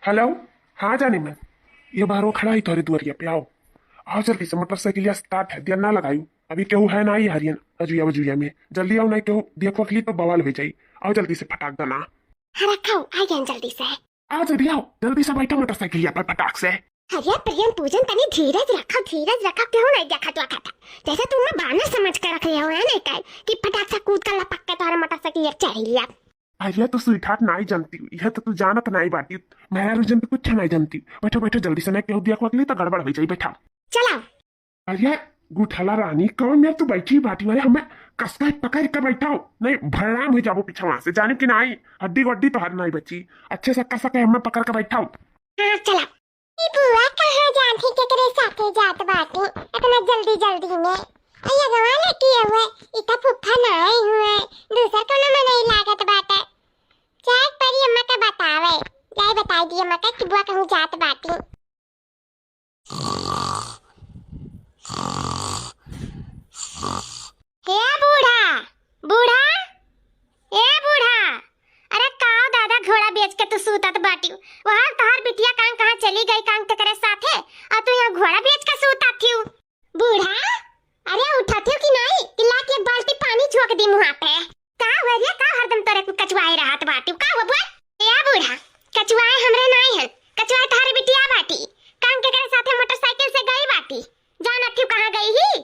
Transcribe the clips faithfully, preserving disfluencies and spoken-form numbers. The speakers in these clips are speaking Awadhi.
हेलो, हाँ जानी मन, ये बाहर वो खड़ा ही तोहरे दुआरिया पे, आओ, आओ जल्दी से, मोटरसाइकिलिया start है, दिया ना लगायू, अभी केहू है ना ही हरियन अजुया बजुया में, जल्दी आओ, नहीं केहू देखो अगली तो बवाल हो जाई, आओ जल्दी से फटाक देना। हाँ रखो, आ गया जल्दी से। आओ जल्दी आओ, जल्दी से बैठो मोटरसाइकिलिया पर फटाक से। अरे प्रेम पूजन, तनी धीरज रखो, धीरज रखो, केहू नहीं देखा तो खाता, जैसे तुम बानर समझ के रख रहे हो, है नहीं काई कि फटाक से कूद कर लपक के तोहरे मोटरसाइकिल चढ़ लिया। अरे तू स्वीटहार्ट नाई जानती, यह तो तू जानत नाई बाटी। मेहरारू जन तो कुछ नाई जानती। बैठो बैठो जल्दी से, नहीं केहू दिया को अगली तो गड़बड़ हो जाई। बैठा। चला। अरे गुठला रानी, कौन में तू बैठी बाटी? अरे हमें कसका पकड़ के बैठाओ, नहीं भरनाम हो जाबो पीछे वहां से, जाने की नाई, हड्डी वड्डी तो हर नाई बची। अच्छे से कसके हमें पकड़ के बैठाओ। हाँ चला। ई बुआ कहाँ जात ही, केकरे साथे जात बाटी? इतना जल्दी जल्दी में। अये गवा लेके हुए, इता फुफ्फा ना आई हुए, दूसर कोनो मनई लागत बाटे। जाए परी अम्मा के बतावे, जाए बताई दी अम्मा के कि बुआ कहूँ जात बाटी। हे बूढ़ा, बूढ़ा, ए बूढ़ा, अरे काओ दादा, घोड़ा बेच के तू सूतत बाटिउ? वहाँ तोहार बिटिया कांग कहाँ चली गई, कांग केकरे साथे, और तू यहाँ घोड़ा बेच के सूतत थिउ? बूढ़ा, अरे उठत थिउ कि नाई, कि लाके एक बाल्टी पानी झोंक दी मुँहा पे। का हुआ रे, का हरदम तोरे कुल कचुआए रहत बाटिउ, का हुआ बोल? ए बूढ़ा, कचुआए हमरे नाई हन, कचुआए तोहार बिटिया बाटी, कांग केकरे साथे मोटरसाइकिल से गई बाटी, जानत थिउ कहाँ गई ही?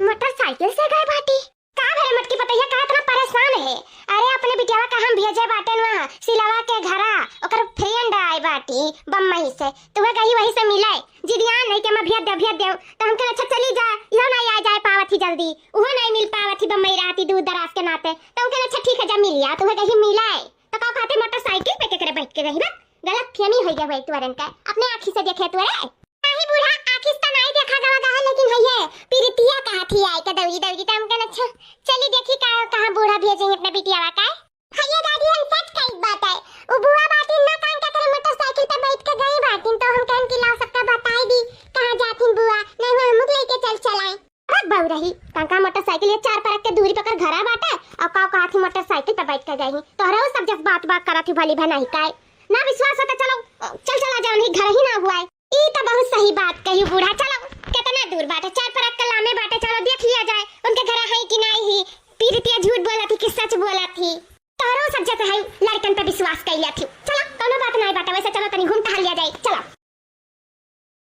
मोटरसाइकिल से गए बाटी। का भरे मटकी पतैया, का इतना परेशान है? अरे अपने बिटियावा का हम भेजे बाटेन वहाँ सिलावा के घरा, ओकर friend आए बाटी बम्बई से, तो वह कही वही से मिले। जिदिया नहीं के मैं भेज दे, भेज दे, तो हमके अच्छा चली जा, इहो नहीं आ जाए पावत ही जल्दी, उहो नहीं मिल पावत ही बम्बई रहती दूर दराज के नाते, तो हमके अच्छा ठीक है जब मिल आ, तो वह कही मिले। तो का खाते मोटरसाइकिल पे केकरे बैठ के गई बा? गलत फहमी हो गया हुआ तुअरन का, अपने आँखी से देखे तुअरे। नाही बूढ़ा, आँखी से तो नाही देखा गवा गवा, लेकिन है ये पीरितिया कहा थी आई के दौड़ी दौड़ी, तो हमके अच्छा चली देखी का कहाँ बूढ़ा भेजे अपने बिटियावा का। है ये दादी, हम सच कही बात है, वो बुआ बाटिन ना कांग केकरे मोटरसाइकिल पे बैठ के गई बाटिन, तो हम कहन कि लाओ सबका बताई दी कहाँ जातिन बुआ, नहीं हुआ हम लोग लेके चल चलाए। अरे बउरही, कांका मोटरसाइकिल ये चार परक के दूरी पकर घरा बाटे, और काव कहा थी मोटरसाइकिल पे बैठ के गई। तोहरा वो सब जस बात बात करा थी भली भनाई काय। ना विश्वास होता चलो, चल चला जाओ, नहीं घर ही ना हुआ है। ई तो बहुत सही बात कही बूढ़ा, चलो कितना दूर बाटे, चार परक के लामे बाटे, चलो देख लिया जाए उनके घर है कि नहीं ही। पीरितिया झूठ बोला थी कि सच बोला थी? तोहरो सब जस है लड़कन पे विश्वास कर लिया थी। चलो कोनो बात नहीं बाटे, वैसे चलो तनी घूम टहल लिया जाए, चलो।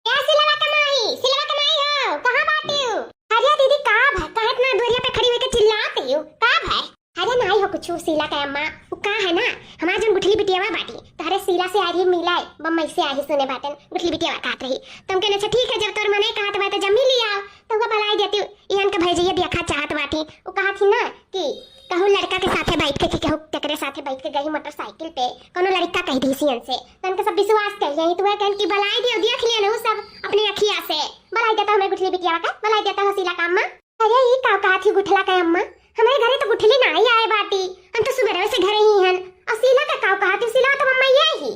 ए सिलवा के माई, सिलवा के माई हो, कहाँ बाटिउ? अरे दीदी, का भय? काहे इतना दुआरिया पे खड़ी होके चिल्लात हिउ? का भय? अरे नाई हो कुछ, शीला के अम्मा, उ का है ना, हमार जौन गुठली बिटियावा बाटी, तहरे शीला से आ रही मिलाए, बम्बई से आ ही सुने बाटन, गुठली बिटियावा कहत रही। तो हमके अच्छा ठीक है, जब तोर मने कहत बा तो जब मिली आओ, तो उनका बुलाई देती, इहन के भैजैया देखा चाहत बाटी। उ कहत ही ना कि कहूँ लड़का के साथे बैठ के, कि कहूँ केकरे साथे बैठ के गई मोटरसाइकिल पे, कोनो लड़का कह दी सियन से, तो उनके सब विश्वास कर लिया। तो वह कहन कि बुलाई दियो, देख लिया ना उ सब अपने अखिया से, बुलाई देता हमें गुठली बिटियावा का, बुलाई देता हो शीला का अम्मा। अरे ई का कहा थी गुठला का अम्मा, हमारे घरे तो गुठली ना ही आए बाटी, हम तो सुबह से घरे ही हन। और शीला का का कहा थी, शीला तो बम्बई आई ही।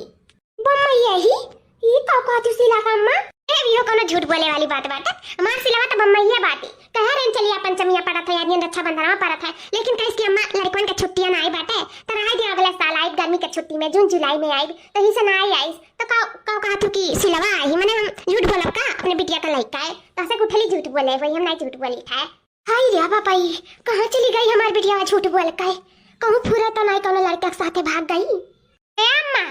बम्बई आई ही? ई का कहा थी शीला का अम्मा? ए, इहो कोनो झूठ बोले वाली बात बाटे। हमार सिलवा तो बम्बई है बाटी। कह रहे चलिए अपन चमिया पड़त है, यार रक्षाबंधन में पड़त है, लेकिन कहिस कि अम्मा लड़कन के छुट्टियां ना आई बाटे, तो रह दिया अगले साल आई गर्मी के छुट्टी में, जून जुलाई में आई, तो ही से ना आई आइस। तो का, का कहा तू कि सिलवा आई, मने हम झूठ बोलब का? अपने बिटिया का लइका है, तो से गुठली झूठ बोले, वही हम नहीं झूठ बोली था। हाय रे बापाई, कहाँ चली गई हमार बिटिया झूठ बोल के? कहूँ फुरा तो नहीं कोनो लड़का के साथे भाग गई? ए अम्मा,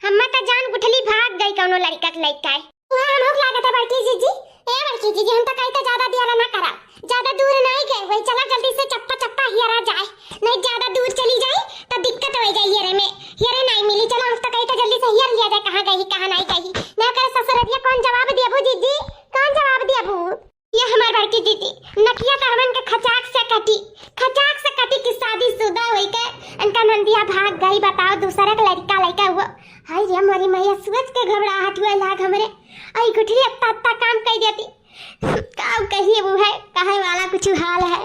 हम्मा तो जान गुठली भाग गई कोनो लड़का के लइका। उहे हम लोग लागत है बड़की जीजी। ए बड़की जीजी, हम तो कही तो ज्यादा देर ना करा, ज्यादा दूर नहीं गए, वही चला जल्दी से चप्पा चप्पा हियरा जाए, नहीं ज्यादा दूर चली जाए तो दिक्कत हो जाए हियरे में, हियरे नहीं मिली। चलो हम तो कही तो जल्दी से हियर लिया जाए, कहाँ गई कहाँ नहीं गई, नहीं करे ससुररिया कौन जवाब देबू जीजी, कौन जवाब देबू? ये हमार बड़की दीदी, नकिया तो हमन के खचाक से कटी, खचाक से कटी कि शादीशुदा होई के इनका नंदिया भाग गई। बताओ, दूसरा के लड़का लड़का हुआ। हाय रे मोरी मैया, सोच के घबराहट हुआ लाग हमरे। आई गुठली अत्ता अत्ता काम कर देती। का कहिए वो है, कहे वाला कुछ हाल है।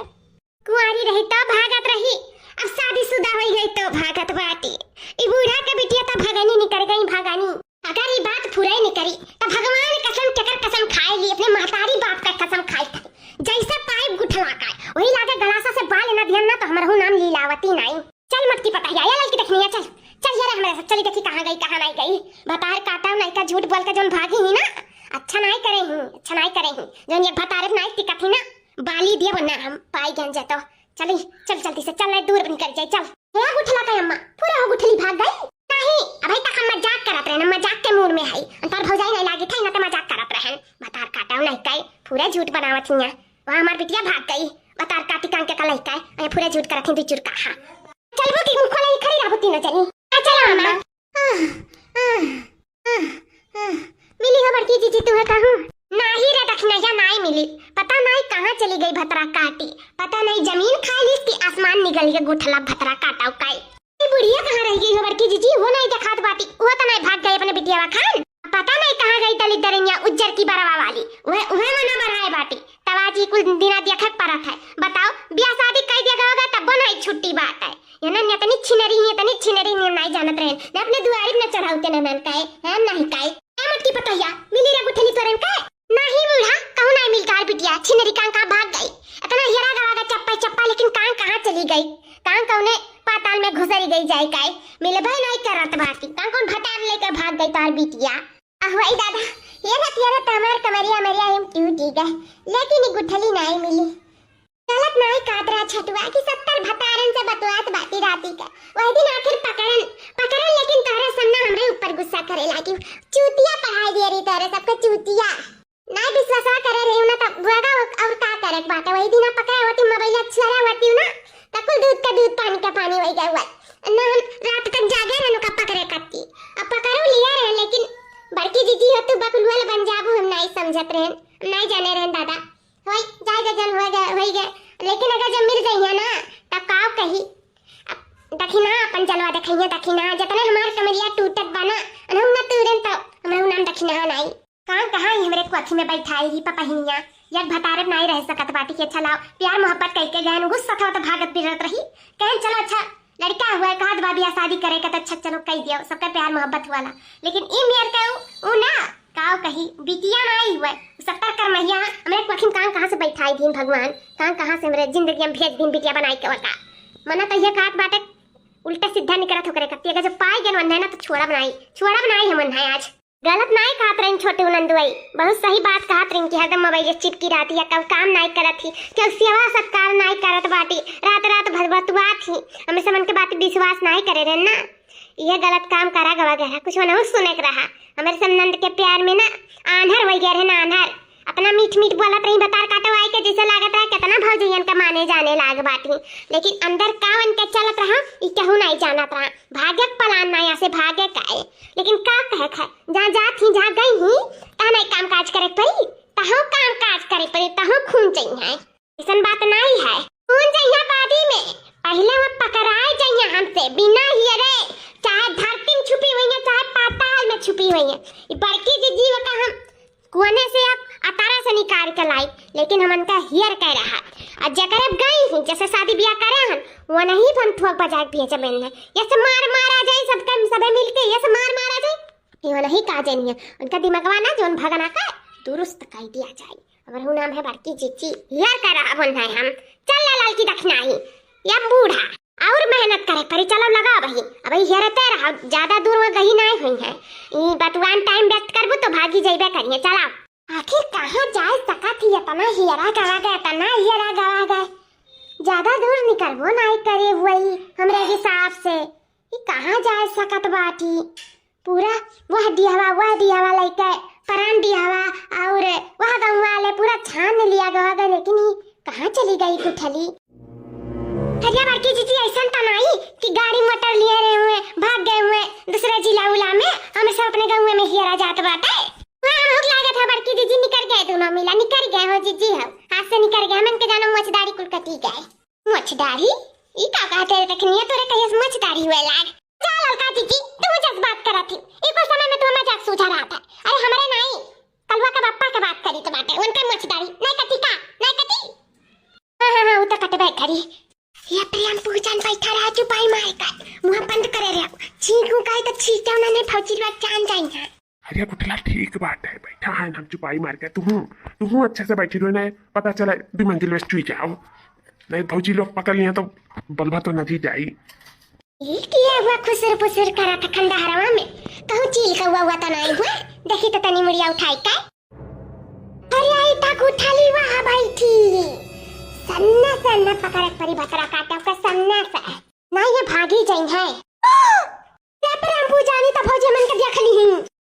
कुंवारी रही तो भागत रही, अब शादीशुदा हो गई तो भागत बाटी। ई बूढ़ा के बिटिया तो भगनी निकल गई, भगनी। अगर ई बात पूरा ही नहीं करी, तो भगवान कसम केकर कसम खाए ली, अपने महतारी बाप का कसम खाए खाए। जैसे पाइप गुठला का, वही लागे गलासा से बाल ना दियन ना, तो हमरहू नाम लीलावती नाई। चल मटकी पतहिया, या ललकी देखनिया, चल, चल यार, हमरे साथ चली, देखी कहाँ गई, कहाँ नाहीं गई। भतार काटा नाहीं का, झूठ बोल के जौन भागी ही ना, अच्छा नाहीं करे ही, अच्छा नाहीं करे ही। जौन ये भतारे नाहीं टिकत ही ना, बाली दिया वरना हम पाई गंजे तो। चली, चल जल्दी से, चल, नाहीं दूर निकल जाए, चल। हे गुठला का अम्मा, पूरा हो गुठली भाग गई। नाहीं, अबही तक हम मजाक करत रहे ना, मजाक के मूड में है। अंतर भौजाई नाहीं लागी था, ना तो मजाक करत रहे। भतार काटा नाहीं का, पूरा झूठ बनावत हिया। वहाँ हमार बिटिया भाग गई, भतार काटी कान के कलई का, अरे पूरा झूठ करत ही, दू चुरका। हाँ। चलबो कि मुँह खोले खड़ी रहबो तीनों जनी? आ, चला अम्मा। आह, आह, आह, आह। मिली हो बड़की जीजी तुहे कहूँ? नाहीं रे दखिनैया, नाहीं मिली। पता नाहीं कहाँ चली गई भतरा काटी। पता नाहीं जमीन खाई लीस कि आसमान निगल के गुठला भतरा काटा काई। ई बुढ़िया कहाँ रह गई हो बड़की जीजी? वो नाहीं देखात बाटी। वो तो नाहीं भाग गई अपने बिटिया खान। पता नाहीं कहाँ गई दलित दरिनिया उज्जर की बरवा वाली। वह, वह मना बढ़ाए बाटी। तब आज ई कुल दिना देखक परत है। बताओ, बियाह शादी कई दिया गवा गया तब नाहीं छुट्टी बात है। ये ना इतनी छिनरी, इतनी छिनरी नहीं, नाहीं जानत रहे। ना अपने दुआरी में चढ़ाऊ ते ना नान काए, है नाहीं काए। ए मोटकी पतोहिया, मिली रे गुठली तोरन के? नाहीं बूढ़ा, कहूँ नाहीं मिल तार बिटिया, छिनरी कान का भाग गई। इतना हियरा गवा गा चप्पा चप्पा, लेकिन कान कहाँ चली गई? कान कौने पाताल में घुसरी गई जाए काए? मिलबे नाहीं करत बाटी। कान कौन भतार लेके भाग गई तार बिटिया? अह, वही दादा, ये रत, ये रत हमार कमरिया, मरिया हम टूटी गए, लेकिन ई गुठली नाहीं मिली। गलत नाहीं कहत रहा छटुआ कि सत्तर भतारन से बतुआत बाटी राती का। वही दिन आखिर पकड़न, पकड़न, लेकिन तोहरे सामने हमरे ऊपर गुस्सा करे लागी। चूतिया पढ़ाई दिए रही तोहरे सबके चूतिया। नाहीं विश्वासा करे रही ना, तब बुआगा और का करे के बाटे। वही दिन पकड़े होती, मोबाइल छुआरा होती ना, तब कुल दूध का दूध, पानी का पानी वही गए हुआ। ना हम रात तक जागे रहन का पकड़े करती। अब पकड़ो लिया रहे, लेकिन बड़की जीजी हो तू बकलुअल बन जाबू, हम नाहीं समझत रहन, हम नाहीं जाने रहन दादा। होई, जाए दे जन, होई गए, होई गए। लेकिन अगर जब मिल जइहे ना, तब काव कही? अब दखिना अपन जलवा देखइहे, दखिना, जतने हमार कमरिया टूटत बा ना, अनहु ना तूरन तो हमरहु नाम दखिना नाई। कहाँ, कहाँ ही हमरे कोठी में बैठाई ही पपहिनिया, एक भतारे नाई रह सकत बाटी के। अच्छा लाओ, प्यार मोहब्बत कई के गए, गुस्सा था तो भागत फिरत रही, कहन चलो अच्छा, लड़का हुआ है, कहत बा बियाह शादी करे का, तो अच्छा चलो कई दियो, सबका प्यार मोहब्बत हुआ ला। लेकिन ई मेर का उ, उ ना, काव कही, बिटिया ना आई हुआ है, सत्तर कर महिया, हमरे कोठी में कहाँ, कहाँ से बैठाई दीन भगवान, कहाँ, कहाँ से हमरे जिंदगी में भेज दीन बिटिया बनाई के। और का मना तो ये कहत बाटे, उल्टा सीधा निकलत होकरे कत्ती, अगर जब पाई गन वन्हे ना तो छोड़ा बनाई, छोड़ा बनाई हम वन्हे आज। गलत नाई कहत रही छोटे नंदुआई, बहुत सही बात कहत रही कि हरदम मोबाइल चिपकी रहती है, कब काम नाई करत ही, केहू सेवा सत्कार नाई करत बाटी, रात रात भर बतुआत ही, हमें समन के बात विश्वास नाई करे रहे ना। यह गलत काम करा गवा गया, कुछ वनहु सुने के रहा। हमारे सब नंद के प्यार में ना आन्हर हो गया रहे ना, आन्हर। अपना मीठ मीठ बोलत रही भतार काटो आई के, जैसे लागत रहा कितना भौजैयन का माने जाने लाग बाटी, लेकिन अंदर का उनके चलत रहा ई केहू नाई जानत रहा। भागे के पलान ना यहाँ से भागे का है। लेकिन का कहे खाए, जहाँ जात ही, जहाँ गई ही, तहाँ नाई काम काज करे पड़ी, तहाँ काम काज करे पड़ी, तहाँ खून चाहिए। ऐसन बात नाई है। खून चाहिए बादी में, पहले वो पकड़ाए चाहिए हमसे, बिना हियरे, चाहे धरती में छुपी हुई है, चाहे पाताल में छुपी हुई है। ये बड़की जीजी का हम कोने से अब अतारा से निकाल के लाई, लेकिन हम उनका हियर कह रहा। और जकर अब गई ही, जैसे शादी ब्याह करे हन, वो नहीं हम ठोक बजा के भेजबे नहीं। ये से मार मारा जाए, सबके सबे मिलके ये से मार मारा जाए, ये नहीं कहा जानी है। उनका दिमागवा ना जोन भगना का दुरुस्त कर दिया जाए। अगर हूँ नाम है बड़की जीजी, हियर कह रहा बोल है हम। चल ला लाल की दखिना ही, या बूढ़ा। और मेहनत करे परी, चलो लगा अबही, अबही हेरते रहो, ज्यादा दूर वो गई नाई हुई है। ई बतुआन टाइम व्यक्त करबू तो भागी जइबे करिए, चला। आखिर कहाँ जाए सकत ही, इतना हियरा गवा गए, इतना हियरा गवा गए। ज्यादा दूर निकलबो नाई करे हुई हमरे हिसाब से। ई कहाँ जाए सकत बाटी? पूरा वह दियावा, वह दियावा लइके परान दियावा और वह गाँव वाले पूरा छान लिया गवा गए, लेकिन ई कहाँ चली गई गुठली? अरे बड़की जीजी, ऐसन तो नाई कि गाड़ी मोटर लिए रहे हुए, भाग गए हुए दूसरे जिला उला में, हम सब अपने गाँव में हियरा जात बाटे। वहाँ भूख लागत है बड़की जीजी, निकर गए दोनों मिला, निकर गए हो जीजी हो, हाथ से निकर गए, मन के जानो मोछदारी कुल कटी गए। मोछदारी? ई का कहते रे तखनिया, तोरे कहिए से मोछदारी हुए लाग। जा ललका जीजी, तू जस बात करत ही, एको समय में तो मजाक सूझा रहा था। अरे हमरे नाई, कलुआ का बापा के बात करी तो बाटे, उनके मोछदारी नाई कटी का, नाई कटी? हाँ, हाँ, हाँ, उ तो कटबे करी। ये प्रियम पूजन बैठा रहा चुपाई मार कर, मुँह बंद करे रहा। छींकू काई तो छींक जाओ ना, नहीं भौजी लोग जान जाई हैं। अरे गुठला ठीक बात है, बैठा है ना चुपाई मार के। तू हूँ, तू हूँ अच्छे से बैठी रहो, नहीं पता चला दो मंजिल में चुई जाओ, नहीं भौजी लोग पकड़ लिया तो बलबा तो नदी जाई। ई किया हुआ खुसुर फुसुर करा था खंडहरवा में? कहूँ चील कौआ हुआ तो नहीं हुआ? देखी तो तनी मुड़िया उठाई का। अरे आई तक उठली वहाँ बैठी। सन्ना सन्ना पकड़क परी भतरा काटा का सन्ना सा। ना ये भागी जाई है। जय राम पूजानी तो भौजी मन के देख ली ही।